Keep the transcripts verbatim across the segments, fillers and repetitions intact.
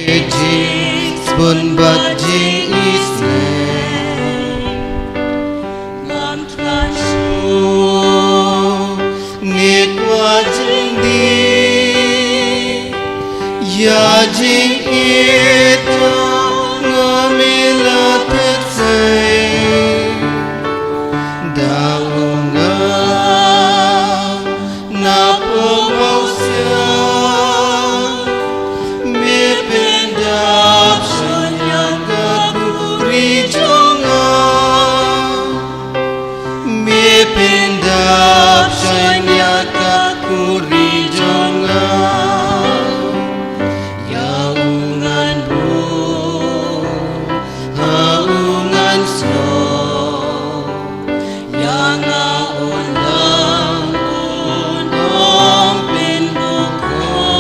Jing sbun bad jing isnei. Ngam thrang shuh ne kwah jingdih ïa jingïeit jong nga, me la phet sei da u nga. Na pdeng mawsiang me pyndap shon ïa ka khuri jong nga. Me pyndap shon ïa ka khuri jong nga. Ïa u ngan buh ha u ngan snoh. Ïa nga un long un ong pynbukor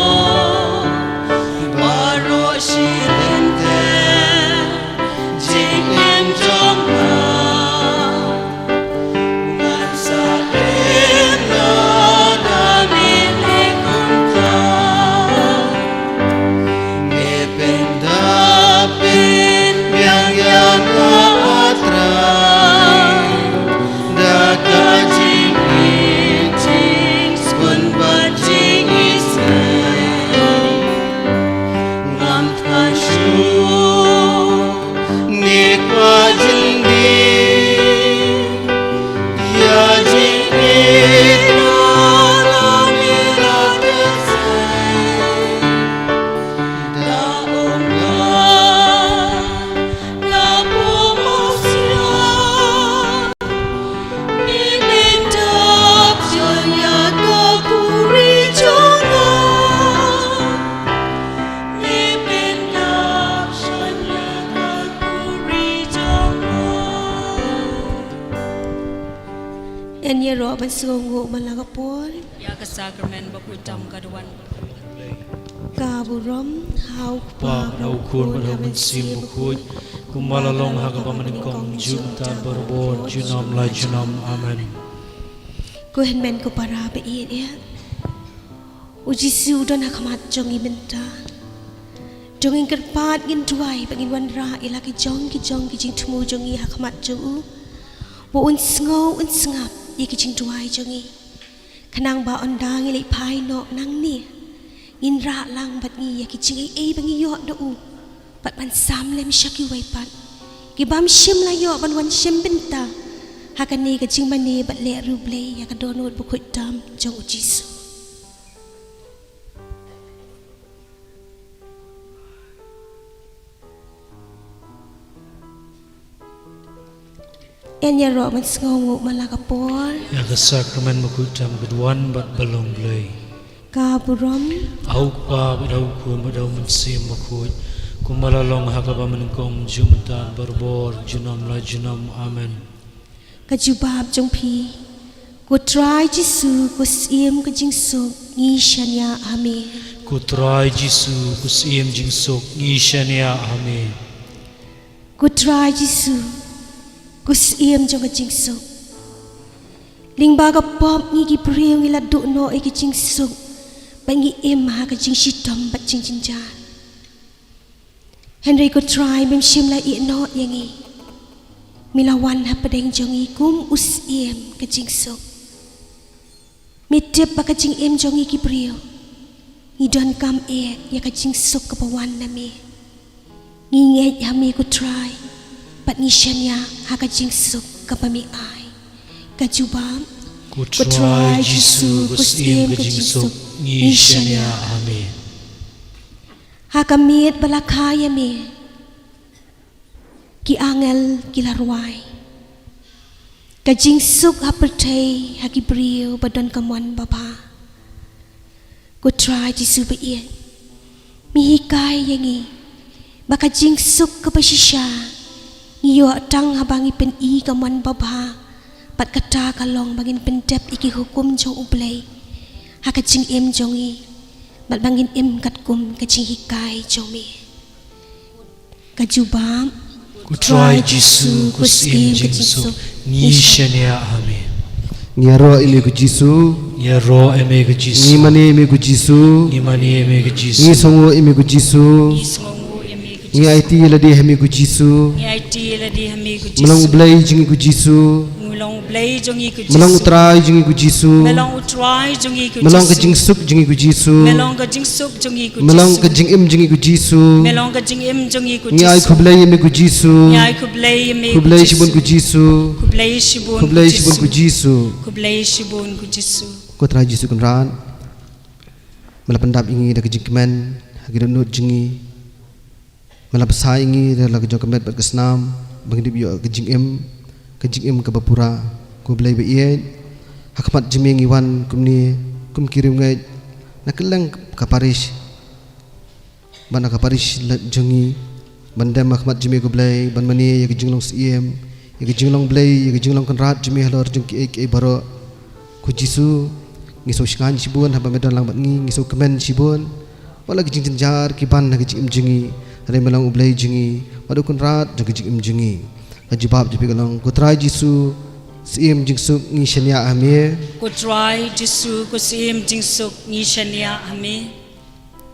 baroh shi lynter jingim jong nga. Ngan sa im lada me leh kumta. Me pyndap pynbiang ïa nga, A Trai, da ka jingïeit, jingsngewbha, jingisnei. Ngam thrang shuh ne kwah jingdih ïa jingïeit jong nga, me la phet sei da u nga. Na pdeng mawsiang me pyndap shon ïa ka khuri jong nga. Me pyndap shon ïa ka khuri jong nga. Ngin ïaroh ban sngewnguh man la ka por. Ïa ka sakramen bakhuid tam ka duwan. Ka burom ha u Kpa, Kpa, bad ha u Khun, bad ha u Mynsiem Bakhuid, kumba la long ha kaba nyngkong, mynta, junom, barabor, junom la junom. Amen. Ko hynmen ko para ba ïeit, u Jisu u don ha khmat jong ngi mynta. Jong ngin kyrpad, ngin duwai ba ngin wanrah ïa la ki jong ki jong ki jingthmu jong ngi ha khmat jong u, ba un sngew un sngap ïa ki jingduwai jong ngi. Khnang ba ynda ngi leit phai noh nangne, ngin rah lang bad ngi ïa ki jingaiei ba ngi ïoh na u, bad ban sam lem sha kiwei pat ki bym shym la ïoh ban wan shim bynta ha kane ka jingmane bad leh riewblei ïa ka dohnud bakhuid tam jong u Jisu. Ngin ïaroh ban sngewnguh man la ka por. Ïa ka sakramen bakhuid tam ka duwan bad ba long Blei. Ka burom ha u Kpa, bad ha u Khun, bad ha u Mynsiem Bakhuid, kumba la long ha kaba nyngkong, mynta, barabor, junom la junom. Amen. Ka jubab jong phi. Ko Trai Jisu, ko Syiem ka jingsuk, ngi shaniah ha me. Ko Trai Jisu, ko Syiem jingsuk, ngi shaniah ha me. Ko Trai Jisu, ko Syiem jong ka jingsuk. Lyngba ka pop ngi ki briew ngi la duh noh ïa ka jingsuk, bad ngi im ha ka jingshitom bad jingjynjar. Hynrei ko Trai, mem shym la ïeh noh ïa ngi. Me la wan hapdeng jong ngi kum u Syiem ka jingsuk. Me tip ba ka jingim jong ngi ki briew, ngi donkam eh ïa ka jingsuk kaba wan na me. Ngi ngeit ha me ko Trai, bad ngi shaniah ha ka jingsuk kaba me ai. Ka jubab. Ko Trai Jisu, ko Syiem ka jingsuk, ngi shaniah ha me. Ha ka miet ba la kha ïa me, ki angel ki la rwai. Ka jingsuk ha pyrthei ha ki briew ba don ka mon babha. Ko Trai Jisu ba ïeit, me hikai ïa ngi ba ka jingsuk kaba shisha ngi ïoh tang haba ngi pyni ka mon babha, bad kata ka long ba ngin pyndep ïa ki hukum jong U Blei ha ka jingim jong ngi, bad ba ngin im katkum ka jinghikai jong me. Ka jubab. Ko Trai Jisu, ko Syiem jingsuk, ngi shaniah ha me. Ngi ïaroh ïa me ko Jisu. Ngi ïaroh ïa me ko Jisu. Ngi mane ïa me ko Jisu. Ngi mane ïa me ko Jisu. Ngi sngewnguh ïa me ko Jisu. Ngi sngewnguh Ngi aiti ïa lade ha me ko Jisu. Ngi aiti ïa lade ha me ko Jisu. Me long U Blei jong ngi ko Jisu. Me long U Blei jong ngi ko Jisu. Me long U Trai jong ngi ko Jisu. Me long U Trai jong ngi ko Jisu. Me long ka jingsuk jong ngi ko Jisu. Me long ka jingsuk jong ngi ko Jisu. Me long ka jingim jong ngi ko Jisu. Me long ka jingim jong ngi ko Jisu. Ngi ai khublei ïa me ko Jisu. Ngi ai khublei ïa me ko Jisu. Khublei shibun ko Jisu. Khublei shibun ko Jisu. Khublei shibun ko Jisu. Ko Trai Jisu Kynrad, me la pyndap ïa ngi da ka jingkmen ha ki dohnud jong ngi. Me la bsa ïa ngi da la ka jong ka met bad ka snam ba ngin ïoh ka jingim, ka jingim kaba pura. Ko Blei ba ïeit, ha khmat jong me ngi wan kumne kum ki riewngeit na kylleng ka parish, bad na ka parish la jong ngi, ban dem ha khmat jong me ko Blei ban mane ïa ka jinglong syiem, ïa ka jinglong Blei, ïa ka jinglong Kynrad jong me halor jong kiei kiei baroh. Ko Jisu, ngi sngewshngaiñ shibun haba me don lang bad ngi, ngi sngewkmen shibun. Wat la ki jingjynjar ki ban ha ka jingim jong ngi, hynrei me long U Blei jong ngi bad U Kynrad jong ka jingim jong ngi. Ka jubab jong phi ka long, ko Trai Jisu, Syiem jingsuk, ngi shaniah ha me. Ko Trai Jisu, ko Syiem jingsuk, ngi shaniah ha me.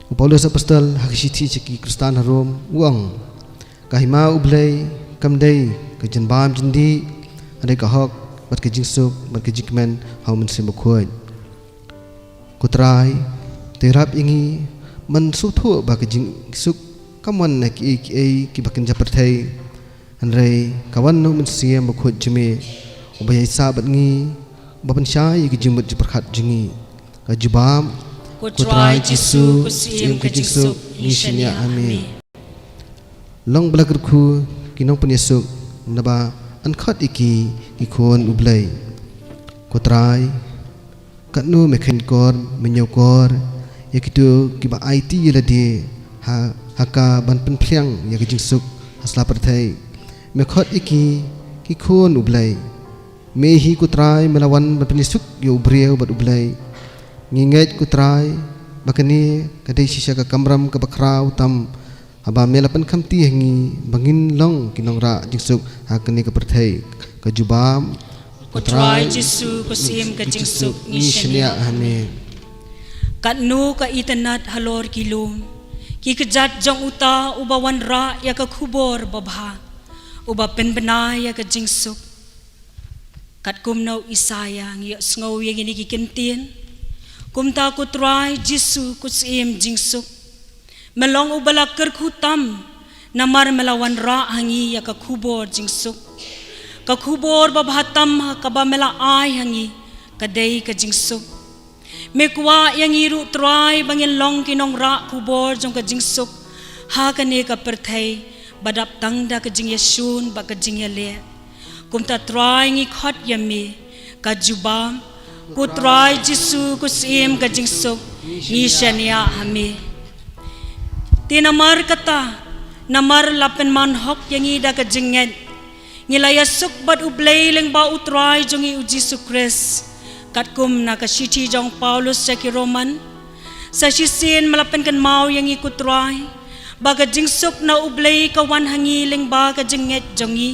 U Paulus Apostol ha ka shithi sha ki Khristan ha Rom u ong, ka hima U Blei kam dei ka jingbam jyndih, hynrei ka hok bad ka jingsuk bad ka jingkmen ha U Mynsiem Bakhuid. Ko Trai, to ïarap ïa ngi ban sngewthuh ba ka jingsuk kam wan na kiei kiei kiba kynja pyrthei, hynrei ka wan na U Mynsiem Bakhuid jong me, uba ïaisah bad ngi, uba pynshai ïa ki jingmut jingpyrkhat jong ngi. Ka jubab, ko Trai Jisu, ko Syiem ka jingsuk, ngi shaniah ha me. Long ba la kyrkhu ki nongpynïasuk, naba yn khot ïa ki ki khun U Blei. Ko Trai, katno me kheiñ kor, me ñiewkor ïa kito kiba aiti ïa lade ha, ha ka ban pynphriang ïa ka jingsuk ha sla pyrthei. Me khot ïa ki ki khun U Blei. Me hi ko Trai me la wan ban pynïasuk ïa u briew bad U Blei. Ngi ngeit ko Trai ba kane ka dei shisha ka kamram kaba khraw tam, haba me la pynkhamti ha ngi ba ngin long ki nongrah jingsuk ha kane ka pyrthei. Ka jubab, ko Trai Jisu, ko Syiem ka jingsuk, ngi shaniah ha me. Katno ka itynnad halor ki lum, ki kjat jong uta uba wanrah ïa ka khubor babha, uba pynbna ïa ka jingsuk. Katkum na u Isaïah ngi ïohsngew ïa kine ki kyntien. Kumta ko Trai Jisu, ko Syiem jingsuk, me long uba la kyrkhu tam, namar me la wanrah ha ngi ïa ka khubor jingsuk. Ka khubor babha tam ha kaba me la ai ha ngi, ka dei ka jingsuk. Me kwah ïa ngi ruh Trai ba ngin long ki nongrah khubor jong ka jingsuk ha kane ka pyrthei ba dap tang da ka jingïashun bad ka jingïaleh. Kumta Trai ngi khot ïa me. Ka jubab, ko Trai Jisu, ko Syiem ka jingsuk, ngi shaniah ha me. Te namar kata, namar la pynman hok ïa ngi da ka jingngeit, ngi la ïasuk bad U Blei lyngba U Trai jong ngi U Jisu Khrist. Katkum na ka shithi jong u Paulus sha ki Roman, sa shisien me la pynkynmaw ïa ngi ko Trai ba ka jingsuk na U Blei ka wan ha ngi lyngba ka jingngeit jong ngi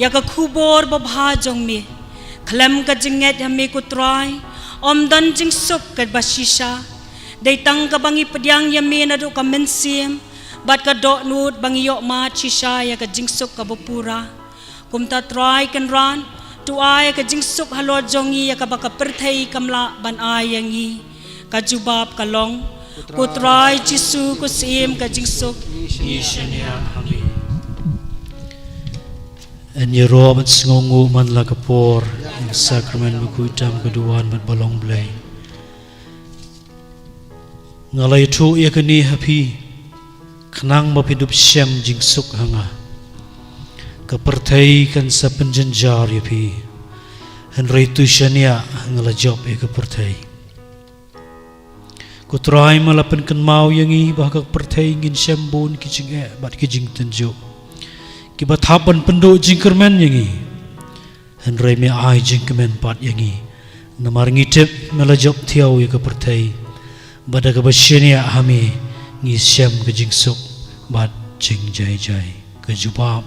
ïa ka khubor babha jong me. Khlem ka jingngeit ha me ko Trai, ym don jingsuk kaba shisha. Dei tang kaba ngi pdiang ïa me naduh ka mynsiem bad ka dohnud ba ngi ïoh mad shisha ïa ka jingsuk kaba pura. Kumta Trai Kynrad, to ai ka jingsuk halor jong ngi ïa kaba ka pyrthei kam lah ban ai ïa ngi. Ka jubab ka long, ko Trai Jisu, ko Syiem ka jingsuk, ngi shaniah ha me. Yn ïaroh ban sngewnguh man la ka por ïa ka sakramen bakhuid tam ka duwan bad ba long Blei. Nga la ïathuh ïa kane ha phi khnang ba phin ïoh shem jingsuk ha nga. Ka pyrthei kan sa pynjynjar ïa phi, hynrei to shaniah, nga la jop ïa ka pyrthei. Ko Trai me la pynkynmaw ïa ngi ba ha ka pyrthei ngin shem bun ki jingeh bad ki jingtynjuh kiba thap ban pynduh jingkyrmen ïa ngi. Hynrei me ai jingkmen pat ïa ngi, namar ngi tip me la jop thiaw ïa ka pyrthei. Bad da kaba shaniah ha me ngi shem ka jingsuk bad jingjai jai. Ka jubab,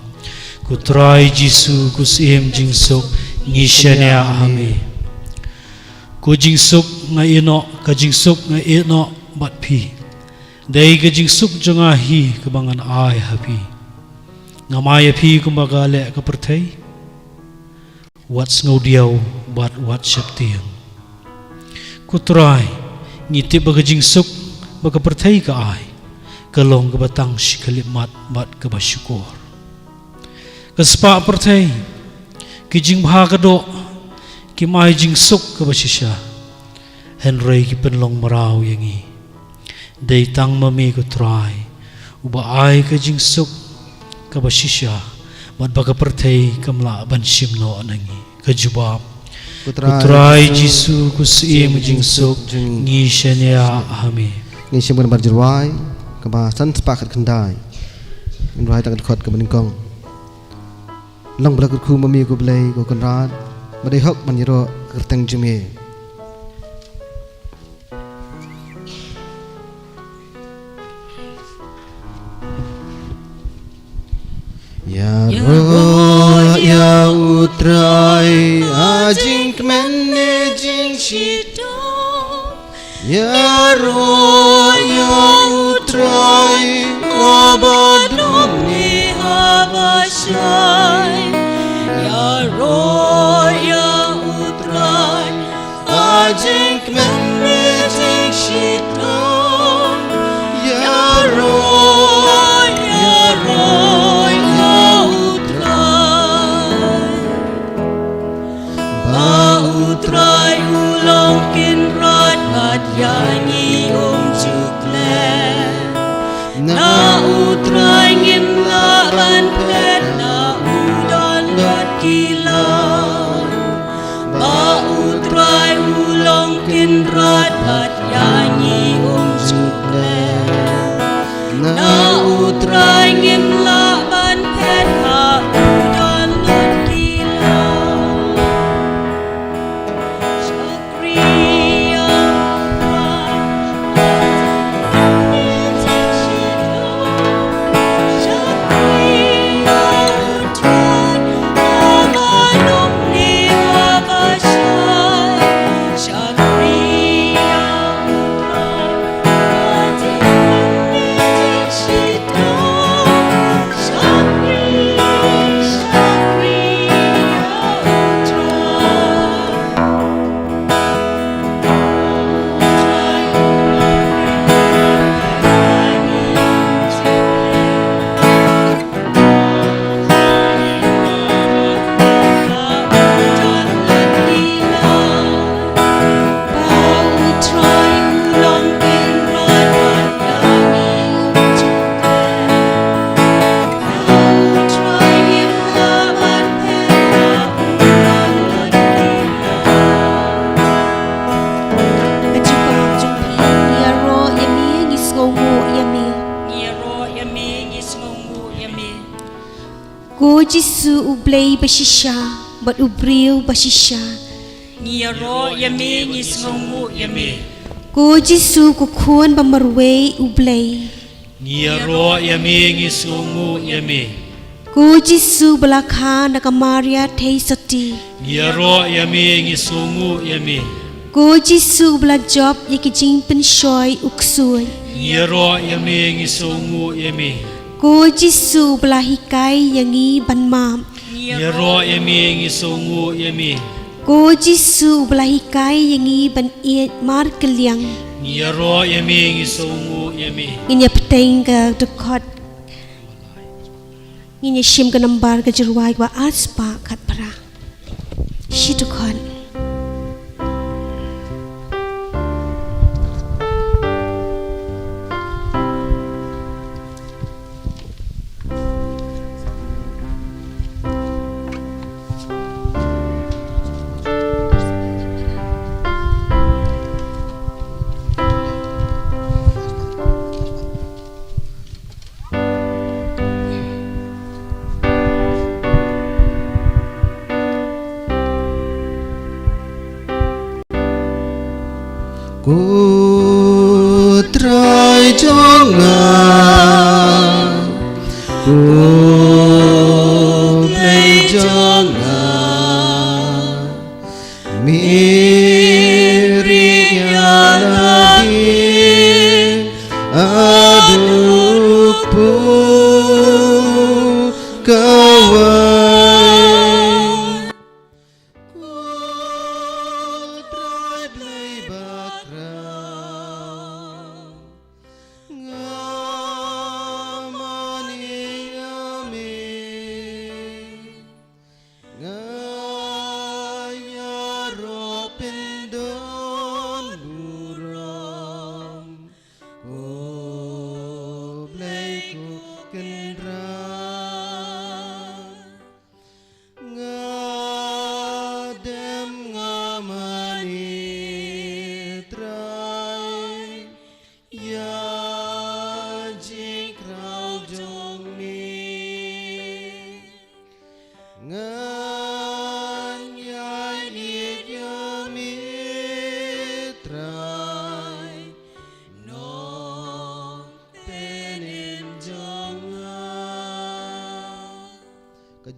ko Trai Jisu, ko Syiem jingsuk, ngi shaniah ha me. Ko jingsuk, nga ïehnoh, ka jingsuk nga ïehnoh bad phi. Dei ka jingsuk jong nga hi kaba ngan ai ha phi. Ngam ai ha phi kumba ka leh ka pyrthei. Wat sngewdiaw bad wat sheptieng. Ko Trai, ngi tip ba ka jingsuk ba ka pyrthei ka ai ka long kaba tang shi khyllipmat bad kaba shukor. Ka spah pyrthei, ki jingbha ka doh, kim ai jingsuk kaba shisha, hynrei ki pynlong mraw ïa ngi. Dei tang ma me ko Trai uba ai ka jingsuk kaba shisha, bad ba ka pyrthei kam lah ban shim noh na ngi. Ka jubab, ko Trai Jisu, ko Syiem jingsuk, ngi shaniah ha me. Ngi shim ka nambar jingrwai kaba san spah khatkhyndai. Ngin rwai tang ka dkhot kaba nyngkong. Long ba la kyrkhu ma me ko Blei ko Kynrad, ba dei hok ban ïaroh ka kyrteng jong me. Ïaroh ïa u Trai ha jingkmen ne jingshitom. Ïaroh ïa u Trai haba dum ne haba shai. Ïaroh ïa u Trai ha jingkmen ne jingshitom. Ïaroh, ïaroh ïa u Trai. Ba u Trai u long Kynrad bad ïa ngi um ju klet. Na u Trai ngim lah ban phet, na u don lut ki lad. Ba u Trai u long Kynrad bad ïa ngi um ju klet. Na u Trai ngim lah ban phet, ha u don lut ki lad. Shakri ïa u Trai. Ka jubab jong phi, ngi ïaroh ïa me, ngi sngewnguh ïa me. Ngi ïaroh ïa me, ngi sngewnguh ïa me. Ko Jisu u Blei ba shisha, bad u briew ba shisha. Ngi ïaroh ïa me, ngi sngewnguh ïa me. Ko Jisu ko Khun ba marwei u Blei. Ngi ïaroh ïa me, ngi sngewnguh ïa me. Ko Jisu ba la kha na ka Maria Theisotti. Ngi ïaroh ïa me, ngi sngewnguh ïa me. Ko Jisu ba la jop ïa ki jingpynshoi u ksuid. Ngi ïaroh ïa me, ngi sngewnguh ïa me. Ko Jisu ba la hikai ïa ngi ban map. Ngi ïaroh ïa me, ngi sngewnguh ïa me. Ko Jisu ba la hikai ïa ngi ban ïeit markylliang. Ngi ïaroh ïa me, ngi sngewnguh ïa me. Ngin ïa bteng ka dkhot. Ngin ïa shim ka nambar ka jingrwai ba ar spah khatphra. Shi dkhot. Ko Trai jong nga, ko Blei jong nga, me rieh ïa lade, a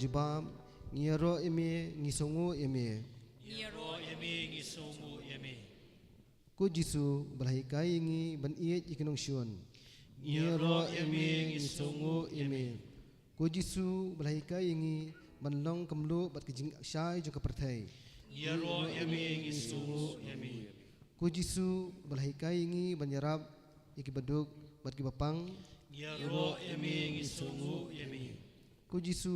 jubab, ngi ïaroh ïa me, ngi sngewnguh ïa me. Ngi ïaroh ïa me, ngi sngewnguh ïa me. Ko Jisu, ba la hikai ïa ngi ban ïeit ïa ki nongshun, ngi ïaroh ïa me, ngi sngewnguh ïa me. Ko Jisu, ba la hikai ïa ngi ban long ka mluh bad ka jingshai jong ka pyrthei, ngi ïaroh ïa me, ngi sngewnguh ïa me. Ko Jisu, ba la hikai ïa ngi ban ïarap ïa ki baduk bad ki bapang, ngi ïaroh ïa me, ngi sngewnguh ïa me. Ko Jisu,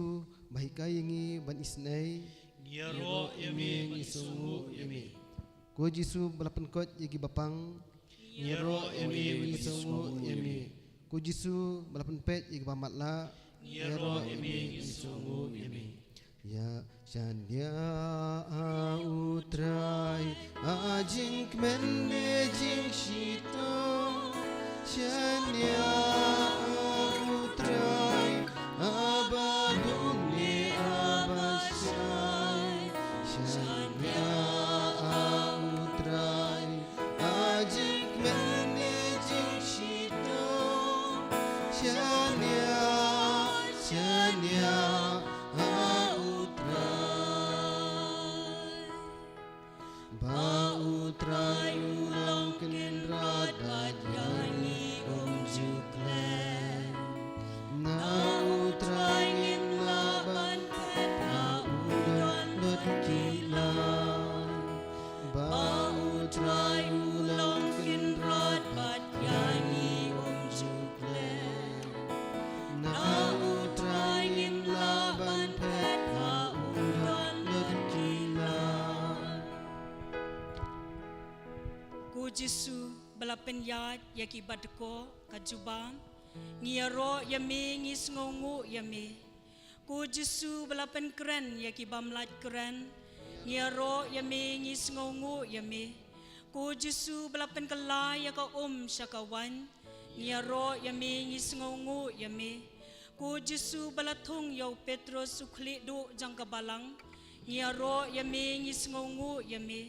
ba hikai ïa ngi ban isynei, ngi ïaroh ïa me, ngi sngewnguh ïa me. Ko Jisu, ba la pynkoit ïa ki bapang, ngi ïaroh ïa me, ngi sngewnguh ïa me. Ko Jisu, ba la pynpeit ïa ki bamatlah, ngi ïaroh ïa me, ngi sngewnguh ïa me. Ïa shaniah, ah, U Trai, ah, jingkmen ne jingshitom. Shaniah, ah, U Trai, ah, ba dum ne, ah, ba shai. Shaniah, ah, U Trai, ah, jingkmen ne jingshitom. Shaniah, shaniah, ah, U Trai. Ba U Trai u long kynrad bad ïa ngi um ju klet. Na U Trai ngin lah ban phet ha u don lut ki la. Ba U Trai u long kynrad bad ïa ngi um ju klet. Na U Trai ngin lah ban phet ha u don lut ki la. Ko Jisu ba la pynïaid ïa ki badkoh, ka jubab, ngi ïaroh ïa me, ngi sngewnguh ïa me. Ko Jisu ba la pynkren ïa ki bym lait kren, ngi ïaroh ïa me, ngi sngewnguh ïa me. Ko Jisu ba la pynkylla ïa ka um sha ka wain, ngi ïaroh ïa me, ngi sngewnguh ïa me. Ko Jisu ba la thung ïa u Petros u khlieh duh jong ka balang, ngi ïaroh ïa me, ngi sngewnguh ïa me.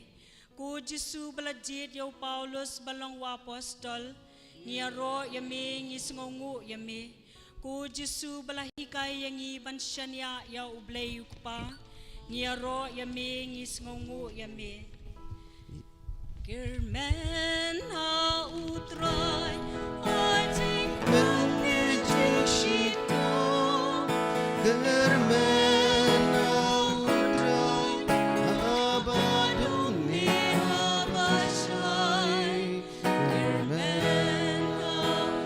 Ko Jisu ba la jied ïa u Paulus ban long u apostol, ngi ïaroh ïa me, ngi sngewnguh ïa me. Ko Jisu ba la hikai ïa ngi ban shaniah ïa U Blei U Kpa, ngi ïaroh ïa me, ngi sngewnguh ïa me. Kyrmen ha U Trai, ha jingkmen ne jingshitom. Kyrmen ha U Trai, ha ba dum ne ha ba shai. Kyrmen ha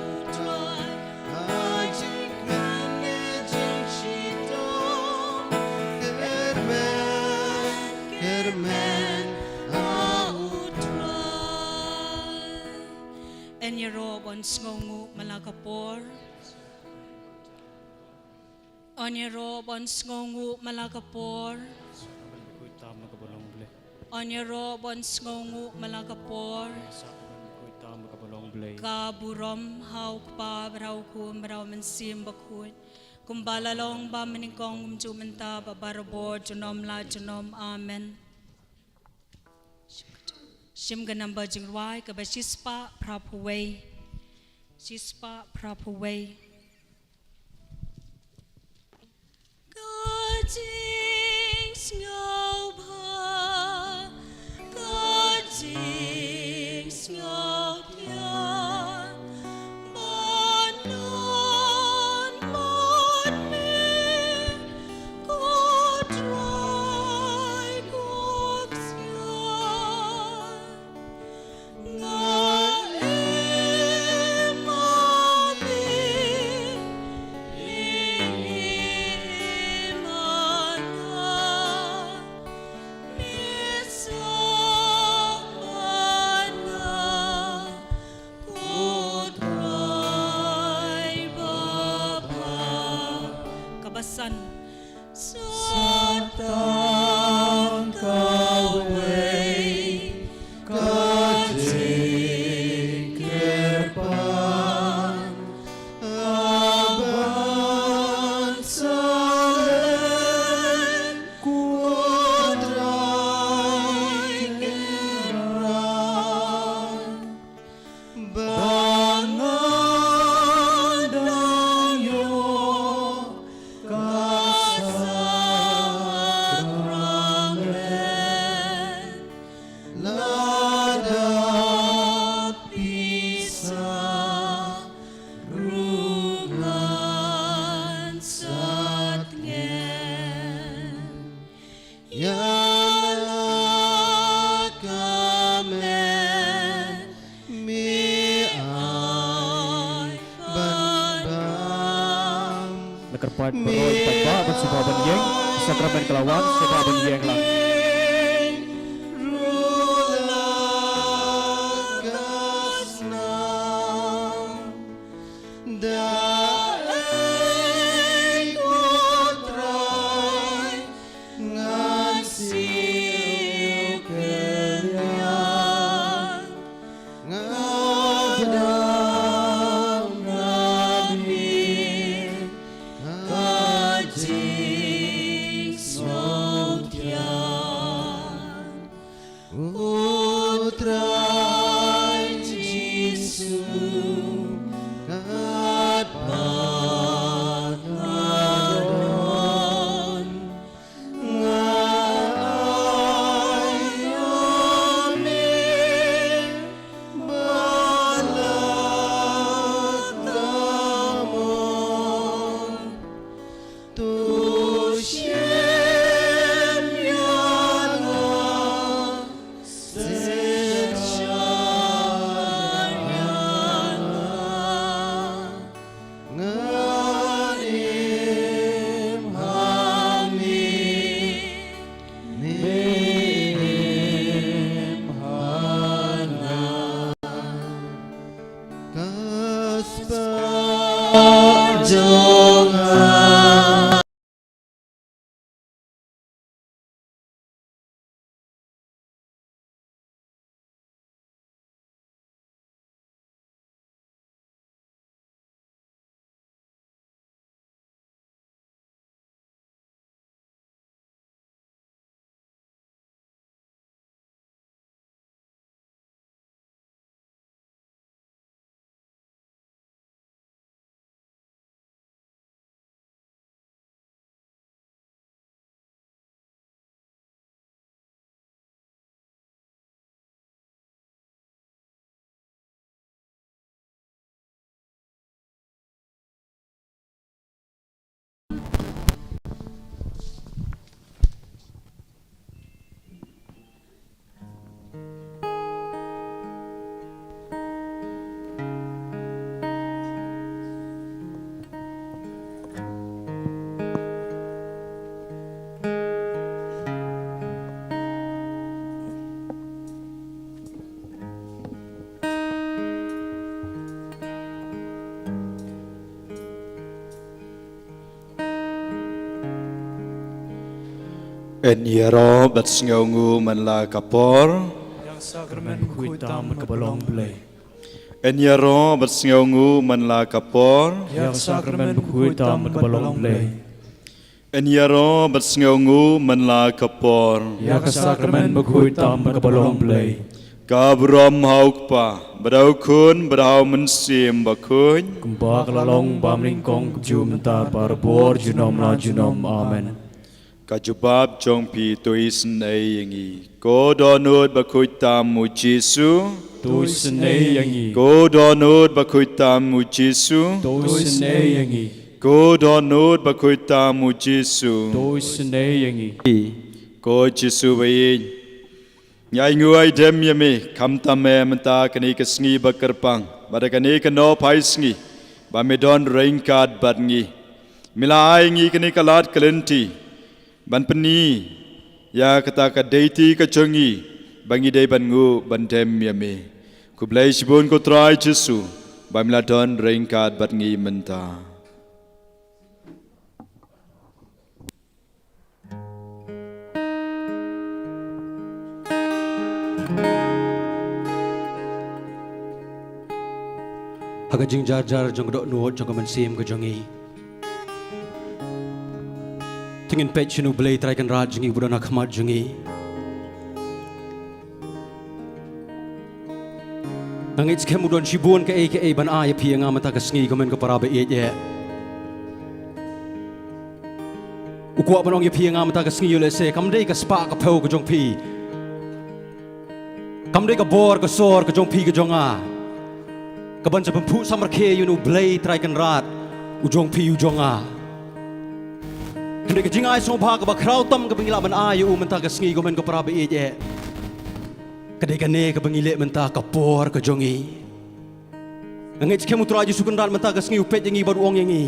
U Trai, ha jingkmen ne jingshitom. Kyrmen, kyrmen ha U Trai. Yn ïaroh ban sngewnguh man la ka por. Yn ïaroh ban sngewnguh man la ka por. Yn ïaroh ban sngewnguh man la ka por. Ka burom ha U Kpa bad ha U Khun bad ha U Mynsiem Bakhuid, kumba la long ba mynnyngkong kumjuh mynta bad barabor junom la junom. Amen. Shim ka namba jingrwai kaba shispah phra phew wei. Shispah phra phew wei. Ka jingsngewbha, ka jingsngewphiah, ban don bad me, ko Trai ko ksian. Nga im ma me, me im ma nga. Kyrpad baroh, paidbah, ban sngewbha ban ïeng. Sakramen ka la wan, sngewbha ban ïeng lang. Da ei ko Trai, ngan siew kyndiah, nga dang ngan mih ka jingsngewthiang. Ko Trai Jisu, katba nga don, nga ai ïa me ba la tang mo. To shim ïa nga, shisha ïa nga. Ngan im ha me, me im ha nga. Ka spah jong nga. Yn ïaroh bad sngewnguh man la ka por. Ïa ka sakramen bakhuid tam bad kaba long Blei. Yn ïaroh bad sngewnguh man la ka por. Ïa ka sakramen bakhuid tam bad kaba long Blei. Yn ïaroh bad sngewnguh man la ka por. Ïa ka sakramen bakhuid tam bad kaba long Blei. Ka burom ha u Kpa, bad ha u Khun, bad ha u Mynsiem Bakhuid. Kumba ka la long ba mynnyngkong, kumjuh mynta, barabor, junom la junom. Amen. Ka jubab jong phi, to isynei ïa ngi. Ko Dohnud bakhuid tam u Jisu. To isynei ïa ngi. Ko Dohnud bakhuid tam u Jisu. To isynei ïa ngi. Ko Dohnud bakhuid tam u Jisu. To isynei ïa ngi. Ko Jisu ba ïeit, ngi ainguh aidem ïa me, khamtam eh mynta kane ka sngi ba kyrpang, bad ha kane ka nohphai sngi, ba me don ryngkat bad ngi. Me la ai ngi kane ka lad ka lynti ban pyni ïa kata ka deiti ka jong ngi, ba ngi dei ban nguh ban dem ïa me. Khublei shibun ko Trai Jisu, ba me la don ryngkat bad ngi mynta. Ha ka jingjarjar jong ka dohnud jong ka mynsiem ka jong ngi, to ngin peit sha U Blei Trai Kynrad jong ngi uba don ha khmat jong ngi. Nga ngeit skhem u don shibun kaei kaei ban ai ïa phi ïa nga mynta ka sngi, ko hynmen ko para ba ïeit eh. U kwah ban ong ïa phi ïa nga mynta ka sngi, u lehse kam dei ka spah ka phew ka jong phi, kam dei ka bor ka sor ka jong phi ka jong nga, ka ban sa pynphuh samrkhie ïa U Blei Trai Kynrad u jong phi u jong nga. Hynrei ka jingai sngewbha kaba khraw tam kaba ngi lah ban ai ïa u mynta ka sngi, ko hynmen ko para ba ïeit eh, ka dei kane kaba ngi leh mynta, ka por ka jong ngi. Nga ngeit skhem U Trai Jisu Kynrad mynta ka sngi u peit ïa ngi bad u ong ïa ngi,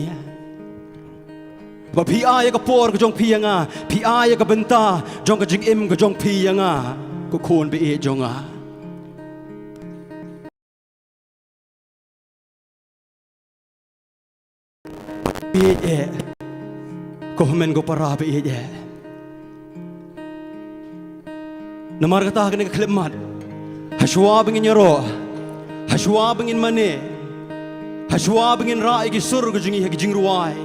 Ba phi ai ïa ka por ka jong phi ïa nga, phi ai ïa ka bynta jong ka jingim ka jong phi ïa nga, ko khun ba ïeit jong nga. Ba ïeit eh, ko hynmen ko para ba ïeit eh. Namar kata ha kane ka khyllipmat, hashwa ba ngin ïaroh, hashwa ba ngin mane, hashwa ba ngin rah ïa ki sur ka jong ngi ha ki jingrwai,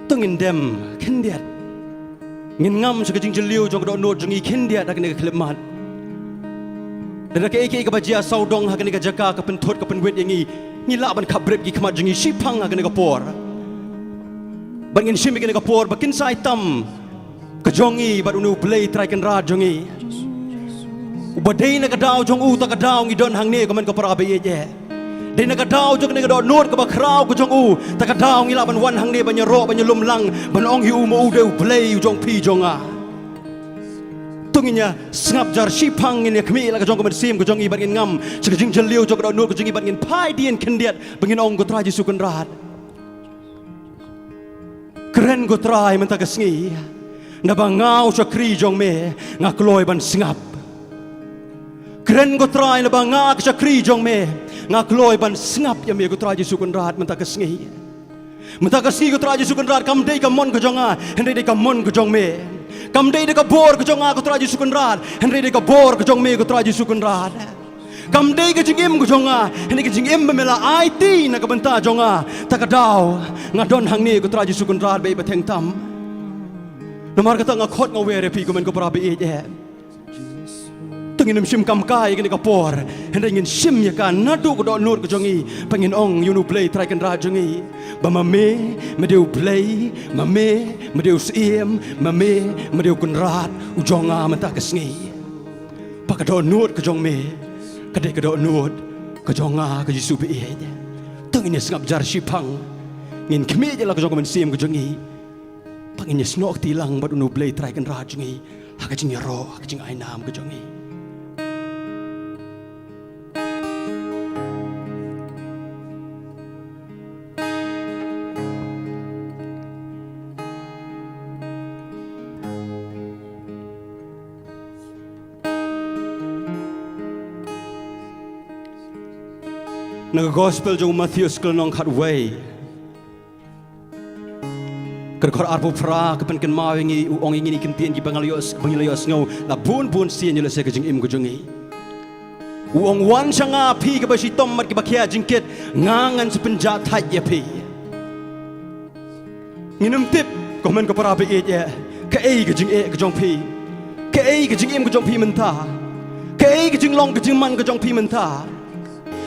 to ngin dem khyndiat. Ngin ngam sha ka jingjylliew jong ka dohnud jong ngi khyndiat ha kane ka khyllipmat. Lada kaei kaei kaba jia sawdong ha kane ka jaka ka pynthut ka pynwit ïa ngi, ngi lah ban khapbrip ki khmat jong ngi shiphang ha kane ka por. Bad ngin shim ïa kane ka por ba kynsai tam ka jong ngi bad une U Blei Trai Kynrad jong ngi. Uba dei na ka daw jong u, ta ka daw ngi don hangne, ko hynmen ko para ba ïeit eh. Dei na ka daw jong kane ka dohnud kaba khraw ka jong u, ta ka daw ngi lah ban wan hangne ban ïaroh, ban ïalum lang, ban ong ïa u, ma u dei U Blei u jong phi jong nga. To ngin ïa sngap jar shiphang, ngin ïa khmih la ka jong ka mynsiem ka jong ngi bad ngin ngam sha ka jingjylliew jong ka dohnud ka jong ngi bad ngin phai dien khyndiat ba ngin ong, ko Trai Jisu Kynrad, kren ko Trai mynta ka sngi, naba nga u shakri jong me, nga kloi ban sngap. Kren ko Trai, naba nga ka shakri jong me, nga kloi ban sngap ïa me, ko Trai Jisu Kynrad, mynta ka sngi. Mynta ka sngi, ko Trai Jisu Kynrad, kam dei ka mon ka jong nga, hynrei dei ka mon ka jong me. Kam dei da ka bor ka jong nga, ko Trai Jisu Kynrad, hynrei dei ka bor ka jong me, ko Trai Jisu Kynrad. Kam dei ka jingim ka jong nga, hynrei ka jingim ba me la aiti na ka bynta jong nga, ta ka daw nga don hangne, ko Trai Jisu Kynrad ba ïeit ba theng tam. Namar kata nga khot nga wer ïa phi, ko hynmen ko para ba ïeit eh. To ngin ym shim kam kai ïa kane ka por, hynrei ngin shim ïa ka naduh ka dohnud ka jong ngi, ba ngin ong ïa une U Blei Trai Kynrad jong ngi, ba ma me, me dei U Blei, ma me, me dei u Syiem, ma me, me dei u Kynrad u jong nga mynta ka sngi. Ba ka dohnud ka jong me ka dei ka dohnud ka jong nga, ko Jisu ba ïeit. To ngin ïa sngap jar shiphang, ngin khmih ïa la ka jong ka mynsiem ka jong ngi, ba ngin ïa snoh kti lang bad une U Blei Trai Kynrad jong ngi ha ka jingïaroh, ha ka jingainam ka jong ngi. Na ka Gospel jong u Mathaios, ka lynnong khatwei, ka dkhot arphew phra, ka pynkynmaw ïa ngi, u ong ïa ngi ïa ki kyntien kiba ngi la ïoh, ba ngi la ïohsngew la bun bun sien ïa la sha ka jingim ka jong ngi. U ong, wan sha nga phi kiba shitom bad kiba khia jingkit, nga ngan sa pynjah thait ïa phi. Ngin ym tip, ko hynmen ko para ba ïeit eh, kaei ka jingeh ka jong phi, kaei ka jingim ka jong phi mynta, kaei ka jinglong ka jingman ka jong phi mynta.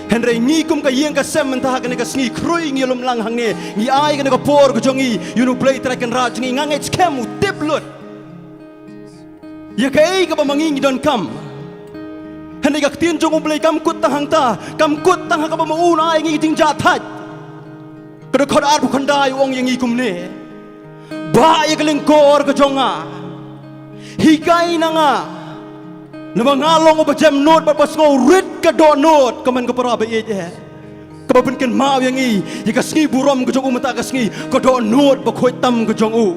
Hynrei ngi kum ka ïing ka sem mynta ha kane ka sngi, khrui ngi lum lang hangne, ngi ai kane ka por ka jong ngi ïa une U Blei Trai Kynrad jong ngi, nga ngeit skhem u tip lut ïa kaei kaba ma ngi ngi donkam. Hynrei ka ktien jong U Blei kam kut tang hangta, kam kut tang ha kaba ma u un ai ïa ngi ka jingjah thait. Ka dkhot arphew khyndai u ong ïa ngi kumne: Bah ïa ka lyngkor ka jong nga, hikai na nga, naba nga long uba jem nud bad ba sngew rit ka dohnud, ko hynmen ko para ba ïeit eh. Kaba pynkynmaw ïa ngi ïa ka sngi burom ka jong u mynta ka sngi, ka dohnud ba khuid tam ka jong u.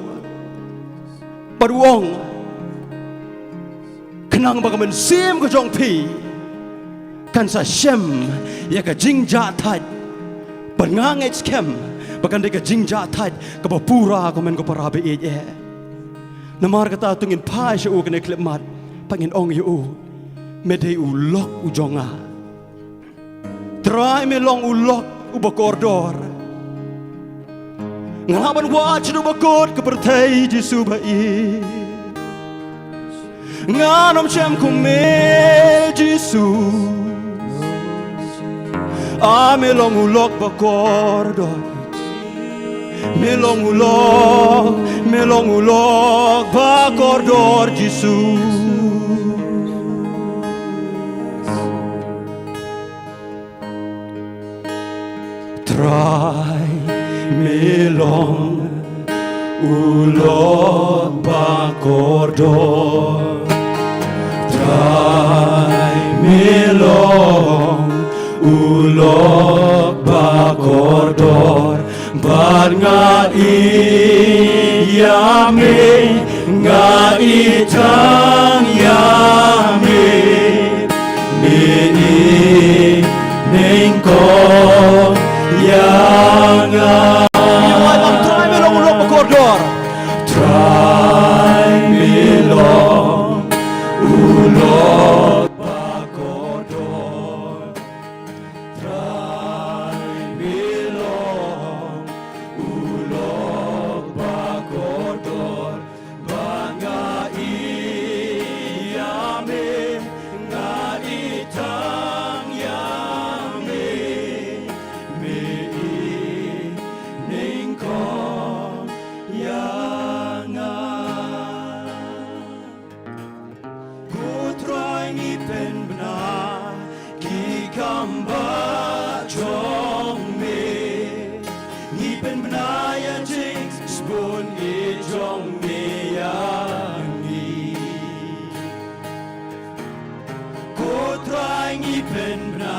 Bad u ong, khnang ba ka mynsiem ka jong phi kan sa shem ïa ka jingjah thait. Bad nga ngeit skhem ba kan dei ka jingjah thait kaba pura, ko hynmen ko para ba ïeit eh. Namar kata to ngin phai sha u kane ka khyllipmat, ba ngin ong ïa u, me dei u lok u jong nga. Trai, me long u lok uba kordor. Nga lah ban wad shaduh ba kut ka pyrthei, Jisu ba ïeit. Ngan ym shem kum me, Jisu. Ah, me long u lok ba kordor. Me long u lok, me long u lok ba kordor, Jisu. Trai, me long u lok ba kordor. Trai, me long u lok ba kordor, ba Nga i ïa me, nga i tang ïa me, me i nyngkong ïa nga. Trai me long u lok ba kordor. Trai me long u lok ba kordor. Trai me long u lok ba kordor, ba nga i ïa me, nga i tang ïa me, me i nyngkong ïa nga. Ko Trai, ngi pynbna ki kam ba jong me. Ngi pynbna ïa jingsbun i jong me ïa ngi. Ko Trai, ngi pynbna